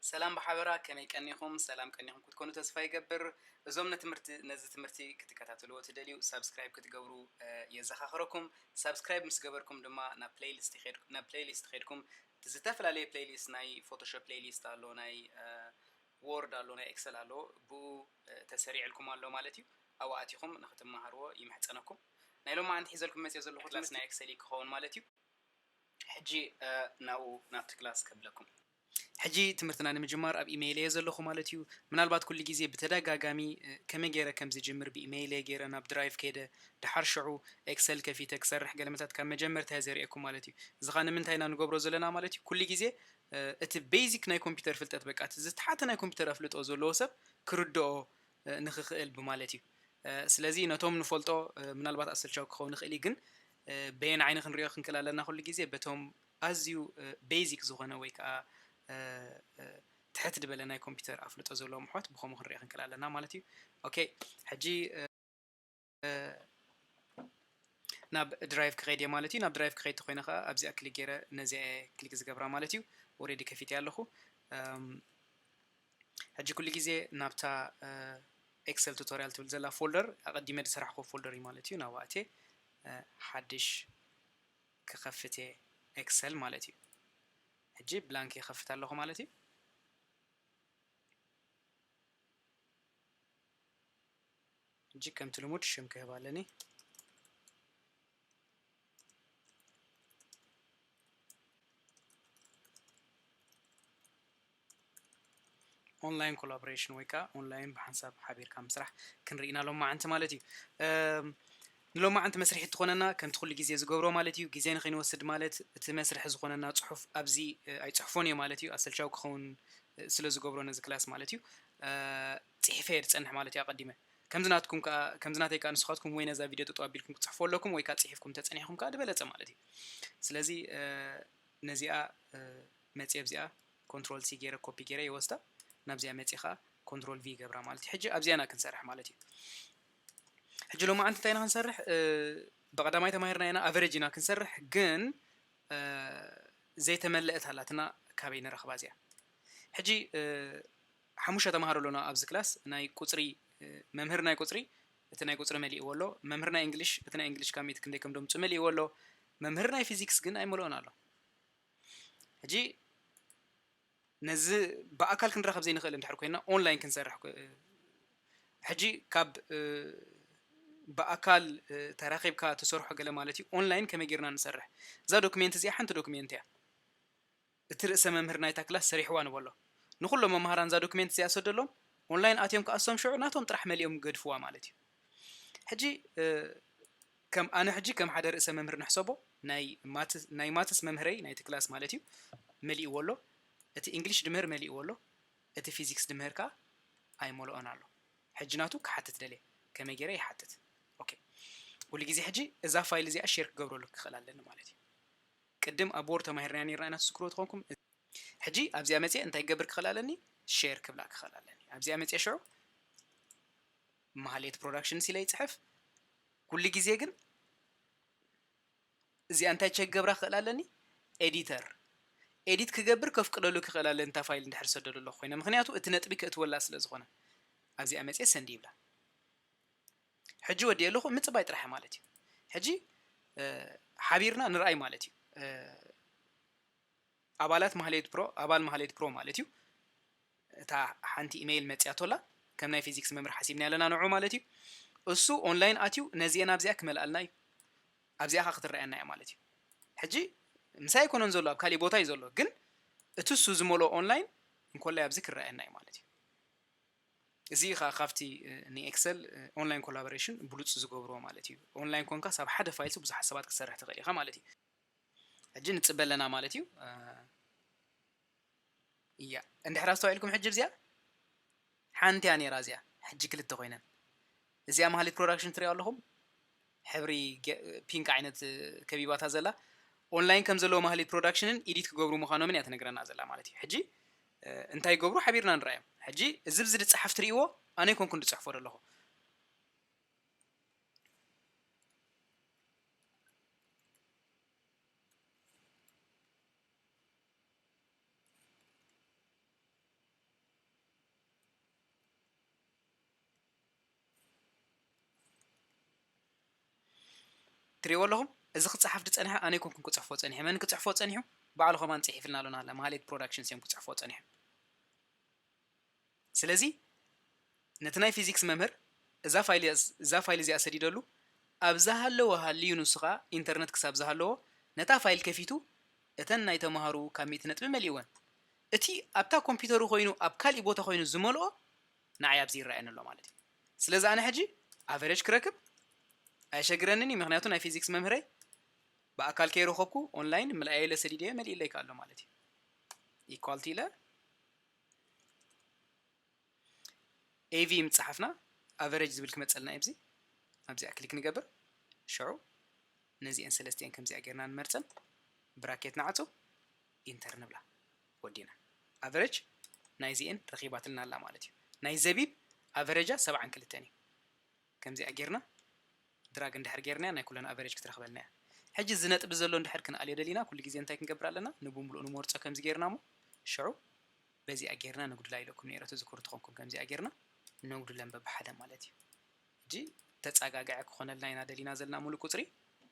ሰላም ብሓበራ፣ ከመይ ቀኒኹም? ሰላም ቀኒኹም ክትኮኑ ተስፋ ይገብር። እዞም ነትምህርቲ፣ ነዚ ትምህርቲ ክትከታተልዎ ትደልዩ፣ ሳብስክራይብ ክትገብሩ፣ እ፣ የዘኻኽረኩም። ሳብስክራይብ ምስ ገበርኩም ድማ ናብ ፕሌይሊስት ይኸድ-፣ ናብ ፕሌይሊስት ኸድኩም፣ ዝተፈላለዩ ፕሌይሊስት፣ ናይ ፎቶሾፕ ፕሌይሊስት ኣሎ፣ ናይ፣ እ፣ ወርድ ኣሎ፣ ናይ ኤክሰል ኣሎ፣ ብኡ፣ እ፣ ተሰሪዕልኩም ኣሎ ማለት እዩ። ኣብኡ ኣቲኹም ንኽትመሃርዎ ይምሕጸነኩም። ናይ ሎማዓንቲ ሒዘልኩም መጽዮ ዘለኹ ክላስ ናይ ኤክሰል እዩ ክኸውን ማለት እዩ። ሕጂ፣ እ፣ ናብኡ፣ ናብቲ ክላስ ከብለኩም። ሕጂ ትምህርትና ንምጅማር ኣብ ኢሜይል እየ ዘለኹ ማለት እዩ። ምናልባት ኩሉ ግዜ ብተደጋጋሚ፣ እ፣ ከመይ ገይረ ከም ዝጅምር ብኢሜይል እየ ገይረ ናብ ድራይቭ ከይደ፣ ደሓር ሽዑ ኤክሰል ከፊተ ክሰርሕ ገለመታት ካብ መጀመርታ እየ ዘርእየኩም ማለት እዩ። እዚ ኸኣ ንምንታይ ኢና ንገብሮ ዘለና ማለት እዩ? ኩሉ ግዜ፣ እ፣ እቲ ቤዚክ ናይ ኮምፒውተር ፍልጠት፣ በቃ፣ እቲ ዝተሓተ ናይ ኮምፒውተር ኣፍልጦ ዘለዎ ሰብ ክርድኦ፣ እ፣ ንኽኽእል ብማለት እዩ። እ፣ ስለዚ ነቶም ንፈልጦ፣ እ፣ ምናልባት ኣሰልቻዊ ክኸውን ይኽእል እዩ፣ ግን፣ እ፣ በየን ዓይኒ ክንሪኦ ክንክእል ኣለና? ኩሉ ግዜ በቶም ኣዝዩ፣ እ፣ ቤዚክ ዝኾነ ወይ ከኣ፣ እ፣ እ፣ ትሕት ዝበለ ናይ ኮምፒውተር ኣፍልጦ ዘለዎም ኣሕዋት ብኸምኡ ክንሪኦ ክንክእል ኣለና ማለት እዩ። ኦኬ፣ ሕጂ፣ እ፣ እ፣ ናብ ድራይቭ ክኸይድ እየ ማለት እዩ። ናብ ድራይቭ ክኸይድ ተኾይነ ከኣ ኣብዚኣ ክሊክ ገይረ ነዚኣ እየ ክሊክ ዝገብራ ማለት እዩ። ኦሬዲ ከፊተ ኣለኹ። እም፣ ሕጂ ኩሉ ግዜ ናብታ፣ እ፣ ኤክሰል ቱቶሪያል ትብል ዘላ ፎልደር ኣቐዲመ ዝሰራሕኩ ፎልደር እዩ ማለት እዩ። ናብኣ ኣትየ፣ እ፣ ሓድሽ ክኸፍት እየ ኤክሰል ማለት እዩ። ሕጂ ብላንክ ይኸፍት ኣለኹ ማለት እዩ። ሕጂ ከምቲ ልሙድ ሽም ክህብ ኣለኒ። ኦንላይን ኮላቦሬሽን ወይ ከኣ ኦንላይን ብሓንሳብ ሓቢርካ ምስራሕ ክንርኢ ኢና ሎማዓንቲ ማለት እዩ። እም፣ ንሎማዓንቲ መስርሒ ትኾነና ከምቲ ኩሉ ግዜ ዝገብሮ ማለት እዩ። ግዜ ንኸይንወስድ ማለት እቲ መስርሒ ዝኾነና ጽሑፍ ኣብዚ፣ እ፣ ኣይጽሕፎን እየ ማለት እዩ። ኣሰልቻዊ ክኸውን፣ እ፣ ስለ ዝገብሮ ነዚ ክላስ ማለት እዩ። እ፣ ጽሒፈ እየ ዝጸንሕ ማለት እዩ ኣቐዲመ። ከምዚ ናትኩም ከኣ፣ ከምዚ ናተይ ከኣ ንስኻትኩም ወይ ነዛ ቪድዮ ጠጠው ኣቢልኩም ክትጽሕፉ ኣለኩም ወይ ከኣ ጽሒፍኩም ተጸኒሕኩም ከኣ ዝበለጸ ማለት እዩ። ስለዚ፣ እ፣ ነዚኣ፣ እ፣ መጽየ ኣብዚኣ ኮንትሮል ሲ ገይረ ኮፒ ገይረ ይወስዳ። ናብዚኣ መጽየ ከኣ ኮንትሮል ቪ ይገብራ ማለት እዩ። ሕጂ ኣብዚኣ ኢና ክንሰርሕ ማለት እዩ። ሕጂ ሎማዓንቲ እንታይ ኢና ክንሰርሕ? እ፣ ብቐዳማይ ተማሂርና ኢና፣ ኣቨሬጅ ኢና ክንሰርሕ፣ ግን፣ እ፣ ዘይተመለአት ኣላትና፣ ካበይ ንረኽባ እዚኣ? ሕጂ፣ እ፣ ሓሙሽተ ተምሃሮ ኣለና ኣብዚ ክላስ። ናይ ቁጽሪ፣ እ፣ መምህር ናይ ቁጽሪ፣ እቲ ናይ ቁጽሪ መሊእዎ ኣሎ። መምህር ናይ እንግሊሽ፣ እቲ ናይ እንግሊሽ ካብ ሚእቲ ክንደይ ከም ደምጹ መሊእዎ ኣሎ። መምህር ናይ ፊዚክስ ግን ኣይመልኦን ኣሎ። ሕጂ ነዚ ብኣካል ክንራኸብ ዘይንኽእል እንድሕር ኮይና፣ ኦንላይን ክንሰርሕ ኮ-፣ ሕጂ ካብ፣ እ፣ ብኣካል፣ እ፣ ተራኺብካ ትሰርሖ ገለ ማለት እዩ። ኦንላይን ከመይ ጌርና ንሰርሕ? እዛ ዶክሜንት እዚኣ ሓንቲ ዶክሜንት እያ። እቲ ርእሰ መምህር ናይታ ክላስ ሰሪሕዋ ንበሎ። ንኹሎም መምሃራን እዛ ዶክሜንት እዚኣ ሰደሎም፣ ኦንላይን ኣትዮም ክኣሶም ሽዑ ናቶም ጥራሕ መሊኦም ገድፍዋ ማለት እዩ። ሕጂ፣ እ፣ ከም ኣነ ሕጂ ከም ሓደ ርእሰ መምህር ንሕሰቦ፣ ናይ ማትስ፣ ናይ ማትስ መምህረይ ናይቲ ክላስ ማለት እዩ፣ መሊእዎ ኣሎ። እቲ እንግሊሽ ድምህር መሊእዎ ኣሎ። እቲ ፊዚክስ ድምህር ከኣ ኣይመልኦን ኣሎ። ሕጂ ናቱ ክሓትት ደልየ። ከመይ ገይረ ይሓትት? ኦኬ። ኩሉ ግዜ ሕጂ እዛ ፋይል እዚኣ ሼር ክገብረሉ ክኽእል ኣለኒ ማለት እዩ። ቅድም ኣብ ወርድ ተማሂርናያ ነይርና ኢና፣ ትዝክርዎ ተኾንኩም። ሕጂ ኣብዚኣ መጽየ እንታይ ክገብር ክኽእል ኣለኒ? ሼር ክብላ ክኽእል ኣለኒ። ኣብዚኣ መጽየ ሽዑ ማህሌት ፕሮዳክሽን ሲለ ይጽሕፍ። ኩሉ ግዜ ግን እዚኣ እንታይ ቸክ ክገብራ ክኽእል ኣለኒ? ኤዲተር። ኤዲት ክገብር ከፍቅደሉ ክኽእል ኣለኒ፣ እታ ፋይል እንድሕር ሰደሉ ኣለኹ ኮይነ። ምኽንያቱ እቲ ነጥቢ ከእትወላ ስለ ዝኾነ። ኣብዚኣ መጽየ ሰንድ ይብላ። ሕጂ ወዲየ ኣለኹ፣ ምጽባይ ጥራሕ ማለት እዩ። ሕጂ፣ እ፣ ሓቢርና ንርኣይ ማለት እዩ። እ፣ ኣባላት ማህሌት ፕሮ፣ ኣባል ማህሌት ፕሮ ማለት እዩ። እታ ሓንቲ ኢሜይል መጽያቶ ኣላ፣ ከም ናይ ፊዚክስ መምህር ሓሲብና ኣለና ንዑ ማለት እዩ። እሱ ኦንላይን ኣትዩ ነዚአን ኣብዚኣ ክመልኣልና እዩ። ኣብዚኣ ኸኣ ክትረኣየና እያ ማለት እዩ። ሕጂ ምሳይ ኣይኮነን ዘሎ፣ ኣብ ካሊእ ቦታ እዩ ዘሎ፣ ግን እቲ እሱ ዝመልኦ ኦንላይን እንኮላይ ኣብዚ ክረኣየና እዩ ማለት እዩ። እዚ ኸኣ ካብቲ፣ እ፣ ንኤክሰል፣ እ፣ ኦንላይን ኮላቦሬሽን ብሉጽ ዝገብርዎ ማለት እዩ። ኦንላይን ኮንካ ሳብ ሓደ ፋይልስ ብዙሓት ሰባት ክትሰርሕ ትኽእል ኢኻ ማለት እዩ። ሕጂ ንጽበ ኣለና ማለት እዩ። እ፣ እያ፣ እንድሕር ኣስተውዒልኩም ሕጂ እዚኣ ሓንቲ እያ ነይራ እዚኣ፣ ሕጂ ክልተ ኮይነን። እዚኣ ማህሌት ፕሮዳክሽን ትሪኦ ኣለኹም? ሕብሪ ገ-፣ ፒንክ ዓይነት ከቢባታ ዘላ። ኦንላይን ከም ዘለዎ ማህሌት ፕሮዳክሽንን ኢዲት ክገብሩ ምዃኖምን እያ ትነግረና ዘላ ማለት እዩ። ሕጂ፣ እ፣ እንታይ ይገብሩ ሓቢርና ንርኣዮም። ሕጂ እዚ ብዚ ዝጸሓፍ ትርእይዎ፣ ኣነ ኣይኮንኩን ዝጽሕፎ ዘለኹ። ትሪእዎ ኣለኹም። እዚ ክፀሓፍ ዝፀንሐ ኣነ ኣይኮንኩን ክፅሕፎ ፀኒሐ። መን ክፅሕፎ ፀኒሑ? ባዕሉ ከማን ፅሒፍልና ኣሎ። ናህለ ማህሌት ፕሮዳክሽንስ እዮም ክፅሕፎ ፀኒሖም። ስለዚ ነቲ ናይ ፊዚክስ መምህር እዛ ፋይል እያ- እዛ ፋይል እዚኣ ሰዲደሉ። ኣብ ዝሃለወ ሃልዩ ንሱ ኸዓ ኢንተርነት ክሳብ ዝሃለዎ ነታ ፋይል ከፊቱ እተን ናይ ተምሃሩ ካብ ሚእቲ ነጥቢ መሊእወን። እቲ ኣብታ ኮምፒውተሩ ኮይኑ ኣብ ካሊእ ቦታ ኮይኑ ዝመልኦ ንዓይ ኣብዚ ይረኣየኒ ኣሎ ማለት እዩ። ስለዚ ኣነ ሕጂ ኣቨሬጅ ክረክብ ኣየሸግረንን እዩ፣ ምክንያቱ ናይ ፊዚክስ መምህረይ ብኣካል ከይረኸብኩ ኦንላይን ምልኣየ ኢለ ሰዲደዮ መሊእለይ ኣሎ ማለት እዩ። ኢኳልቲ ኢለ ኤቪ ምፅሓፍና ኣቨሬጅ ዝብል ክመፀልና እዩ። ኣብዚ ኣብዚኣ ክሊክ ንገብር። ሽዑ ነዚአን ሰለስቲአን ከምዚኣ ጌርና ንመርፀን፣ ብራኬት ንዓፁ፣ ኢንተር ንብላ። ወዲና። ኣቨሬጅ ናይዚአን ረኺባትልና ኣላ ማለት እዩ። ናይ ዘቢብ ኣቨሬጃ ሰብዓን ክልተን እዩ። ከምዚኣ ጌርና ድራግ እንድሕር ጌርና ናይ ኩለን ኣቨሬጅ ክትረኽበልና እያ። ሕጂ እዚ ነጥቢ ዘሎ እንድሕር ክንኣልዮ ደሊና ኩሉ ግዜ እንታይ ክንገብር ኣለና? ንብምሉኡ ንመርፆ ከምዚ ጌርና እሞ ሽዑ በዚኣ ጌርና ንጉድላ ኢለኩም ነይረ፣ ትዝክሩ ተኾንኩም ከምዚኣ ጌርና ነጉድለን በብሓደ ማለት እዩ። ሕጂ ተፃጋግዐ ክኾነልና ኢና ደሊና ዘለና ሙሉ ቁፅሪ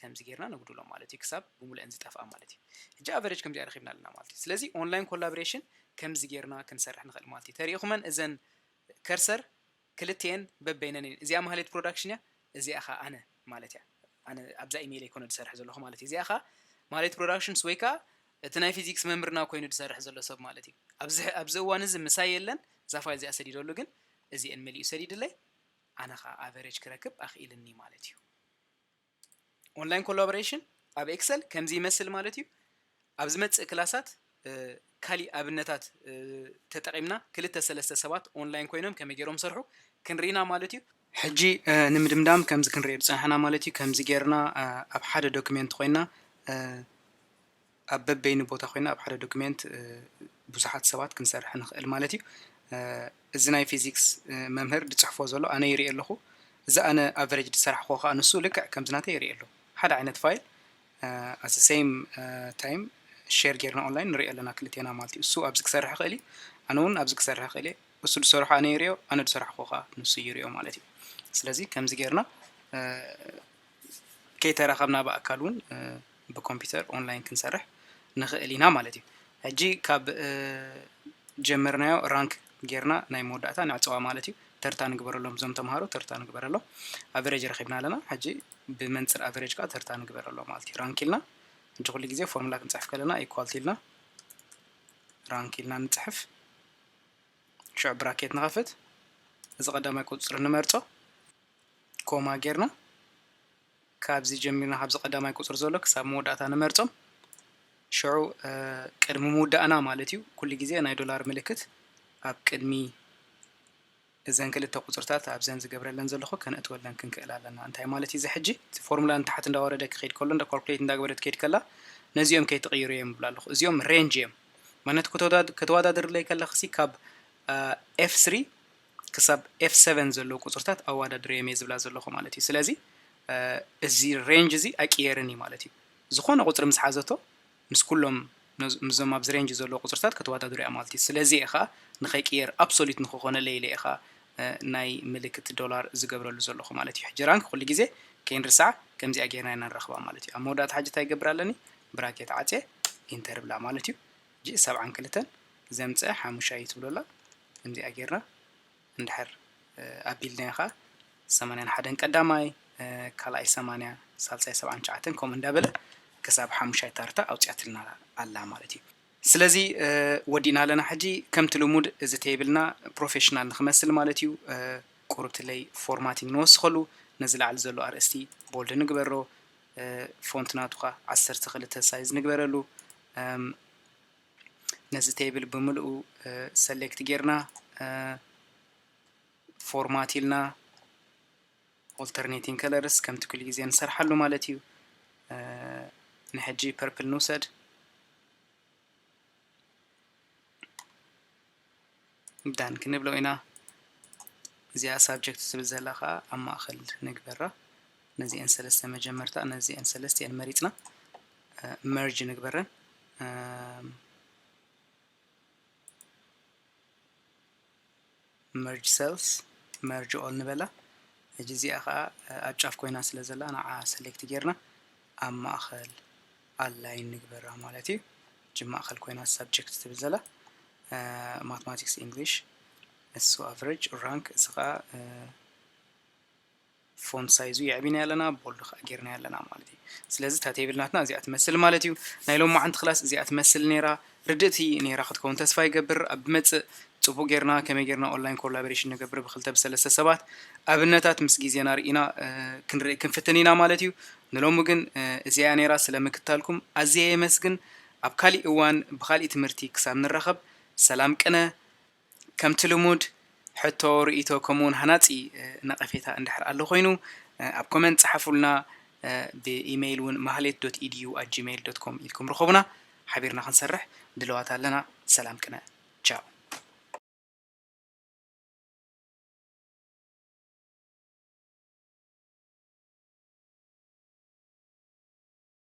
ከምዚ ጌርና ነጉድሎ ማለት እዩ፣ ክሳብ ብሙሉአን ዝጠፍኣ ማለት እዩ። ሕጂ ኣቨሬጅ ከምዚኣ ረኺብና ኣለና ማለት እዩ። ስለዚ ኦንላይን ኮላቦሬሽን ከምዚ ጌርና ክንሰርሕ ንኽእል ማለት እዩ። ተሪእኹመን እዘን ከርሰር ክልቲኤን በበይነን እየን። እዚኣ ማህሌት ፕሮዳክሽን እያ፣ እዚኣ ኸዓ ኣነ ማለት እያ። ኣነ ኣብዛ ኢሜይል ኣይኮነ ዝሰርሕ ዘለኹ ማለት እዩ። እዚኣ ኸዓ ማህሌት ፕሮዳክሽንስ ወይ ከዓ እቲ ናይ ፊዚክስ መምህርና ኮይኑ ዝሰርሕ ዘሎ ሰብ ማለት እዩ። ኣብዚ ኣብዚ እዋን እዚ ምሳይ የለን፣ እዛ ፋይል እዚኣ ሰዲደሉ ግን እዚኤን መሊኡ ሰዲድለይ፣ ኣነ ኸዓ ኣቨሬጅ ክረክብ ኣኽኢልኒ ማለት እዩ። ኦንላይን ኮላቦሬሽን ኣብ ኤክሰል ከምዚ ይመስል ማለት እዩ። ኣብ ዝመጽእ ክላሳት እ፣ ካሊእ ኣብነታት እ፣ ተጠቒምና ክልተ ሰለስተ ሰባት ኦንላይን ኮይኖም ከመይ ገይሮም ሰርሑ ክንርኢና ማለት እዩ። ሕጂ እ፣ ንምድምዳም ከምዚ ክንሪኦ ዝጸናሕና ማለት እዩ። ከምዚ ጌርና እ፣ ኣብ ሓደ ዶክሜንት ኮይና እ፣ ኣብ በበይኑ ቦታ ኮይና ኣብ ሓደ ዶክሜንት እ፣ ብዙሓት ሰባት ክንሰርሕ ንኽእል ማለት እዩ። እ፣ እዚ ናይ ፊዚክስ እ፣ መምህር ዝጽሕፎ ዘሎ ኣነ ይርኢ ኣለኹ። እዚ ኣነ ኣቨሬጅ ዝሰራሕክዎ ከኣ ንሱ ልክዕ ከምዚ ናተይ ይርኢ ኣሎ። ሓደ ዓይነት ፋይል ኣት ሴም ታይም ሼር ጌርና ኦንላይን ንሪኦ ኣለና ክልቴና ማለት እዩ። እሱ ኣብዚ ክሰርሕ ይኽእል እዩ፣ ኣነ እውን ኣብዚ ክሰርሕ ይኽእል እየ። እሱ ዝሰርሖ ኣነ ይሪኦ፣ ኣነ ዝሰራሕኩ ከዓ ንሱ ይሪኦ ማለት እዩ። ስለዚ ከምዚ ጌርና እ፣ ከይተራኸብና ብኣካል እውን እ፣ ብኮምፒውተር ኦንላይን ክንሰርሕ ንኽእል ኢና ማለት እዩ። ሕጂ ካብ እ፣ ጀመርናዮ ራንክ ጌርና ናይ መወዳእታ ንዕፅዋ ማለት እዩ። ተርታ ንግበረሎም፣ እዞም ተምሃሮ ተርታ ንግበረሎም። ኣቨሬጅ ረኺብና ኣለና። ሕጂ ብመንፅር ኣቨሬጅ ከዓ ተርታ ንግበረሎም ማለት እዩ። ራንክ ኢልና ሕጂ ኩሉ ግዜ ፎርሙላ ክንፅሕፍ ከለና ኢኳልቲ ኢልና ራንክ ኢልና ንፅሕፍ። ሽዑ ብራኬት ንኸፍት። እዚ ቀዳማይ ቁፅሪ ንመርፆ፣ ኮማ ጌርና ካብዚ ጀሚርና ካብዚ ቀዳማይ ቁፅሪ ዘሎ ክሳብ መወዳእታ ንመርፆም። ሽዑ እ፣ ቅድሚ ምውዳእና ማለት እዩ፣ ኩሉ ግዜ ናይ ዶላር ምልክት ኣብ ቅድሚ እዘን ክልተ ቁፅርታት ኣብዘን ዝገብረለን ዘለኹ ከነእትወለን ክንክእል ኣለና። እንታይ ማለት እዩ እዚ ሕጂ? እቲ ፎርሙላ ንታሕቲ እንዳወረደ ክኸይድ ከሎ፣ እንዳ ካልኩሌት እንዳገበረት ክኸይድ ከላ ነዚኦም ከይትቕይሩ እዮም ይብሉ ኣለኹ። እዚኦም ሬንጅ እዮም። ማለት ከተወዳድ- ከተወዳድርለይ ከለኽሲ ካብ ኤፍ ስሪ ክሳብ ኤፍ ሰቨን ዘለዉ ቁፅርታት ኣወዳድረዮም እየ ዝብላ ዘለኹ ማለት እዩ። ስለዚ እ፣ እዚ ሬንጅ እዚ ኣይቅየርን እዩ ማለት እዩ። ዝኾነ ቁፅሪ ምስ ሓዘቶ ምስ ኩሎም ነዝ- ምስዞም ኣብዚ ሬንጅ ዘለዉ ቁፅርታት ከተወዳድሩ እያ ማለት እዩ። ስለዚ እየ ከዓ ንኸይቅየር ኣብሶሉት ንክኾነለይ ኢለ እየ ከዓ እ፣ ናይ ምልክት ዶላር ዝገብረሉ ዘለኹ ማለት እዩ። ሕጂ ራንክ ኩሉ ግዜ ከይንርሳዕ ከምዚኣ ጌርና ኢና ንረኽባ ማለት እዩ። ኣብ መወዳእታ ሕጂ እንታይ ይገብር ኣለኒ? ብራኬት ዓፅየ ኢንተር ብላ ማለት እዩ። ሕጂ ሰብዓን ክልተን ዘምፀ ሓሙሻይ ትብሎ ኣላ። ከምዚኣ ጌርና እንድሕር እ፣ ኣቢልናዮ ኸዓ ሰማንያን ሓደን ቀዳማይ እ፣ ካልኣይ ሰማንያ ሳልሳይ ሰብዓን ትሽዓተን ከምኡ እንዳበለ ክሳብ ሓሙሻይ ታርታ ኣውፅኣትልና ኣላ ማለት እዩ። ስለዚ እ፣ ወዲእና ኣለና። ሕጂ ከምቲ ልሙድ እዚ ቴብልና ፕሮፌሽናል ንክመስል ማለት እዩ። እ፣ ቁሩብ ትለይ ፎርማቲንግ ንወስኸሉ። ነዚ ላዕሊ ዘሎ ኣርእስቲ ቦልድ ንግበሮ። እ፣ ፎንት ናቱ ኸዓ ዓሰርተ ክልተ ሳይዝ ንግበረሉ። እም፣ ነዚ ቴብል ብምልኡ እ፣ ሰሌክት ጌርና እ፣ ፎርማት ኢልና ኦልተርኔቲንግ ከለርስ ከምቲ ኩሉ ግዜ ንሰርሓሉ ማለት እዩ። እ፣ ንሕጂ ፐርፕል ንውሰድ። ዳን ክንብሎ ኢና። እዚኣ ሳብጀክት ትብል ዘላ ከዓ ኣብ ማእኸል ንግበራ። ነዚአን ሰለስተ መጀመርታ፣ ነዚአን ሰለስቲአን መሪፅና እ፣ መርጅ ንግበረን። እ፣ መርጅ ሰልስ፣ መርጅ ኦል ንበላ። ሕጂ እዚኣ ከዓ ኣብ ጫፍ ኮይና ስለ ዘላ ንዓ ሰሌክት ጌርና ኣብ ማእኸል ኣላይን ንግበራ ማለት እዩ። ሕጂ ማእኸል ኮይና ሳብጀክት ትብል ዘላ ማትማቲክስ ኢንግሊሽ እሱ ኣቨሬጅ ራንክ እዚ ከዓ ፎንት ሳይዙ የዕቢና ኣለና፣ ቦልድ ከዓ ጌርና ኣለና ማለት እዩ። ስለዚ እታ ቴብል ናትና እዚኣ ትመስል ማለት እዩ። ናይ ሎማዓንቲ ክላስ እዚኣ ትመስል ነይራ። ርድእቲ ነይራ ክትከውን ተስፋ ይገብር። ኣብ መጽእ ጽቡቅ ጌርና ከመይ ጌርና ኦንላይን ኮላቦሬሽን ንገብር ብክልተ ብሰለስተ ሰባት ኣብነታት ምስ ግዜና ርኢና ክንርኢ ክንፍትን ኢና ማለት እዩ። ንሎሚ ግን እዚኣ ነይራ። ስለ ምክታልኩም ኣዝየ የመስግን። ኣብ ካሊእ እዋን ብካሊእ ትምህርቲ ክሳብ ንራኸብ ሰላም ቅነ። ከምቲ ልሙድ ሕቶ፣ ርእይቶ ከምኡውን ሃናጺ ነቐፌታ እንድሕር ኣሎ ኮይኑ ኣብ ኮመንት ጸሓፉልና። ብኢሜይል እውን ማህሌት ዶት ኢዲዩ ኣት ጂሜይል ዶት ኮም ኢልኩም ርኸቡና። ሓቢርና ክንሰርሕ ድልዋት ኣለና። ሰላም ቅነ። ቻው።